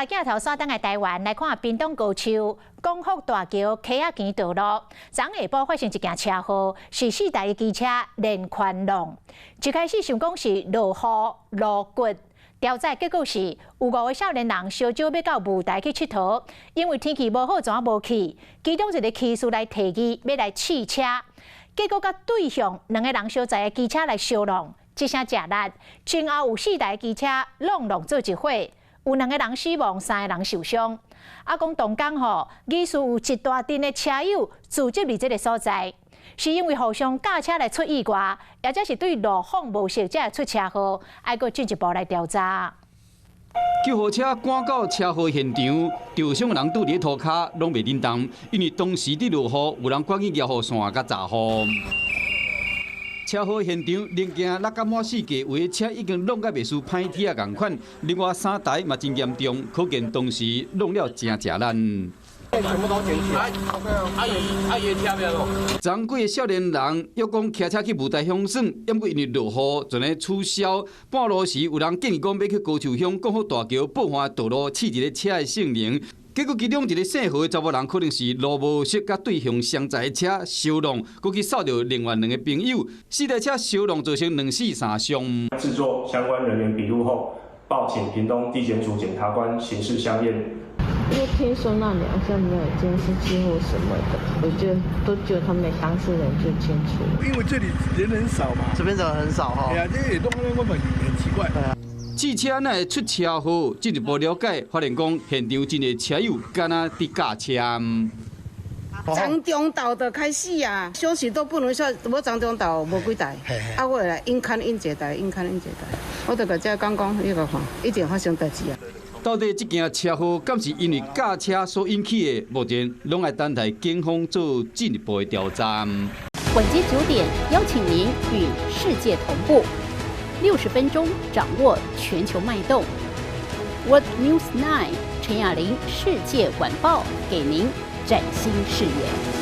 來鏡頭轉轉來台灣來看屏東高樹光復大橋溪仔墘道路，昨下晡發生一件車禍，是四台機車連環挵。一開始想講是落雨路骨，調查結果是有五個少年人相招欲到霧台去𨑨迌，因為天氣無好，怎仔無去？其中一個騎士來提議欲來試車，結果佮對向兩个人相載的機車來相挵，這聲食力，前後有四台機車攏挵做一伙。有兩個人死亡，三個人受傷。啊，講同工吼，疑似有一大陣的車友聚集佇這个所在，是因為互相駕車來出意外，抑者是對路況無熟才會出車禍，愛閣進一步來調查。救護車趕到車禍現場，受傷人拄佇塗跤攏袂振動，因為當時佇落雨，有人趕緊搖雨傘佮閘雨。車禍現場零件落甲滿四界，有的車已經挵甲袂輸歹鐵仔仝款，另外三台嘛真嚴重，可見當時挵了真食力。全部都撿起來。阿姨，阿姨車欲囉。昨幾个少年人約講騎車去霧台鄉耍，毋過因為落雨，全咧取消。半路時有人建議講欲去高樹鄉光復大橋報岸道路試一个車的性能。結果其中一个姓何的查某人可能是路無熟，佮對向相載的車相挵，閣去掃著另外兩个朋友，四台車相挵造成兩死三傷。製作相關人員筆錄後，報請屏東地檢署檢察官刑事相驗。因為聽說那裡好像沒有監視器或什麼的，我覺得都只有他們當事人最清楚。因為這裡人很少嘛，這邊人很少哈。哎呀，這個東西我們很奇怪。試車哪會出車禍？進一步了解，發現講現場真濟車友敢若佇駕車。長中晝就開始啊，休息都不能休，無長中晝無幾台，啊，我來𪜶牽𪜶一台，𪜶牽𪜶一台，我就共這講講，你閣看，一定發生代誌啊。到底這件車禍敢是因為駕車所引起的？目前攏愛等待警方做進一步的調查。晚間9點，邀請您與世界同步，60分鐘掌握全球脈動。World News 9 陳雅玲世界晚報，給您嶄新視野。